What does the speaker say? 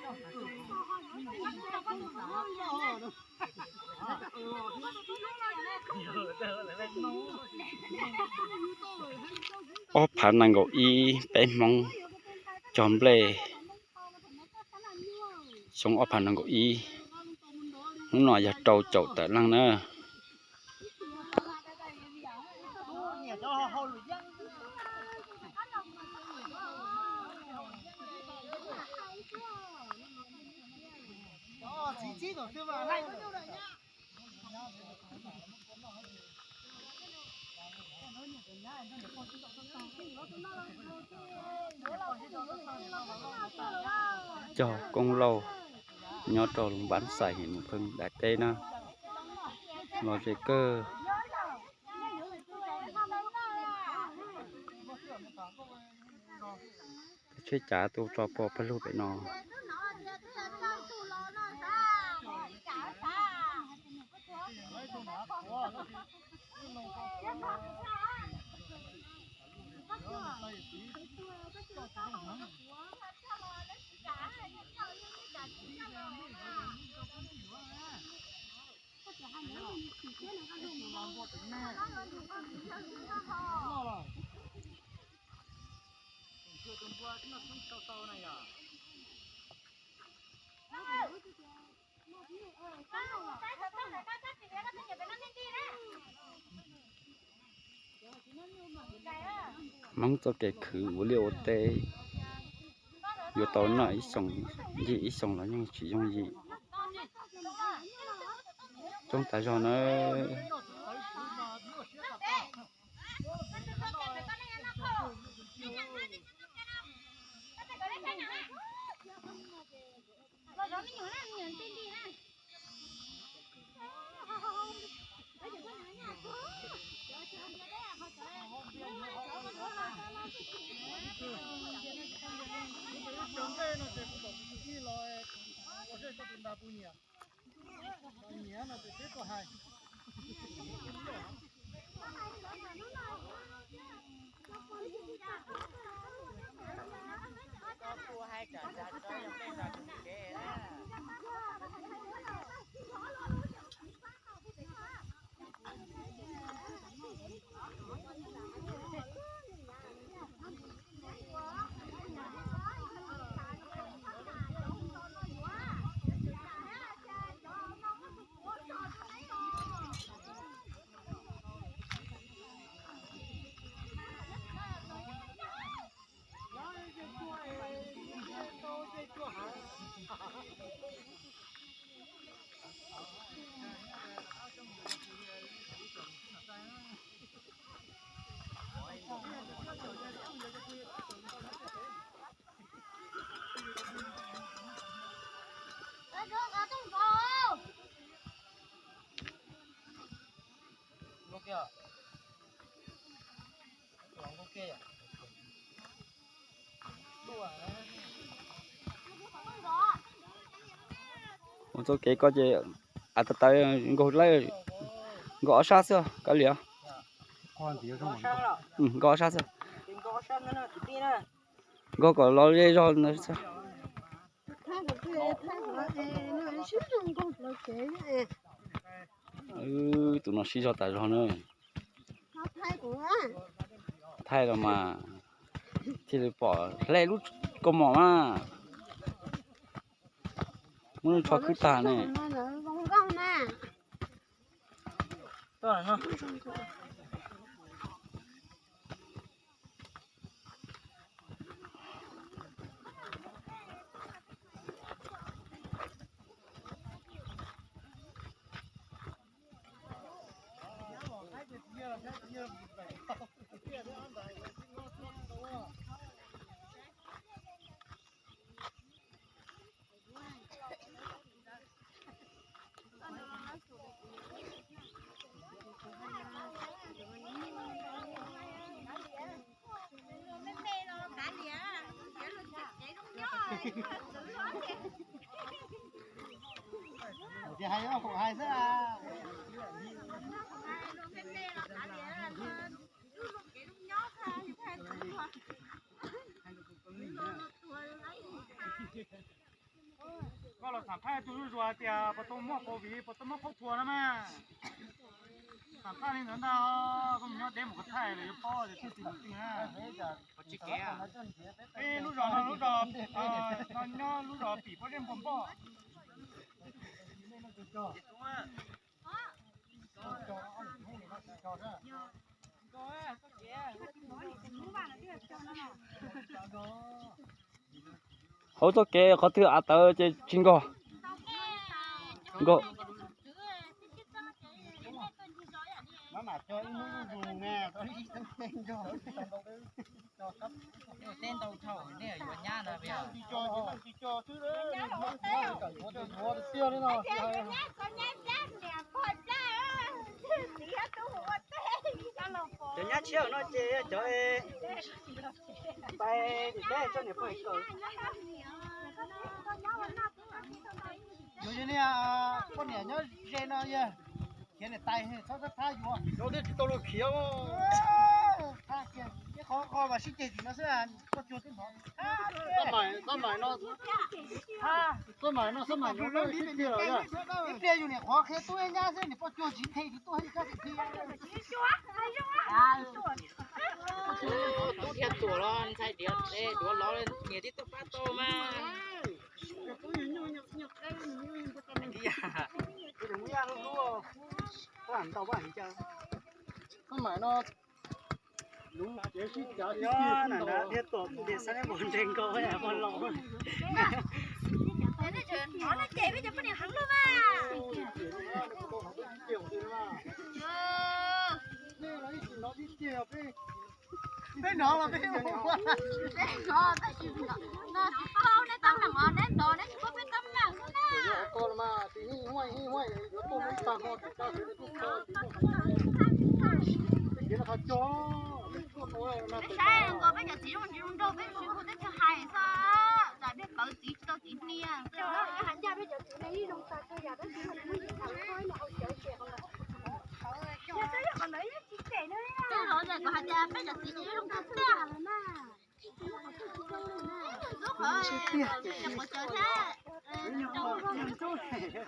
Ob phav nees nkaum ib, peb Hmoob cog nplej xyoo ob phav nees nkaum ib. Hnub no yog rau caum tawm leej na. Cog koob lauj nyob rau npab xais him mus pheej daim teb na, los ze kawg. Tsheb cav tuaj tso pov pawg lug pem no. Hmoob txoj kev khwv ua liaj ua teb yuav tau noj ib xyoos yim ib xyoos los yeej tsis yooj yim. Coob tas zog na. Ua txoj kev ko ces a ta taw nkaug lawm, nkaug ob sab xwb koj li os. Nkaug ob sab xwb. Nkaug kom los ze zog ntawd xwb. Tus no siv zog tas zog na. Thaij los mas thiaj li pom hle lub kaus mom mas. Muab tsho khwb tag ne. Koj los xam phaj tus zuj zus hais tias puas tau muaj covid, puas tau muaj qhaub thuas no mas. Xam phaj li ntawd ntag, koj mus nyob deb mus koj thaij los yuav paub tias thiaj tsis mus twg na. Peb lub zos no lub zos, nyob lub zos pim pob zeb npua npoj. Hauv txoj kev qhov twg av tawv ces tsis nkog. Nkog. Tej ntau dhau nej yuav nyab no. Cov nyab tshiab no ces cov pais tim teb tso niam pog kawm. Yus yog niag poj niam nyob ze no yog khiav niam tais txhob thab yuav. Nyob twb tsis tau luag khiav. Thab kiag, ib qhov qhov mas sib ceg tim no xwb, poj cuag twb hnov. Xab maim no, xab maim no, xab maim no, ib pliag yus niam qhuav qhia tub nyab xwb, niam poj cuag tsiv nthe tsis tuaj. Tub thiab tuam los ntxhais diav duav los niam tib tuaj pab tau mas. Xab maim no, lub cev sib cav thiab tuam tus niam xab neb npau nres nkaus ua los. Peb hnov los peb hnov, peb hnov tab sis neb tab meeg os, neb hnov neb tsis paub peb tab meeg na. Saib nkaus peb cov txiv zoo tsis zoo nraug peb hu teb chaws hais xwb, tsam peb pawv txiv tsis tau txiv hnia. Twb los kom hais tias peb cov txiv tsis zoo nraug tiag. Lub qhov, qhov cawv thiab.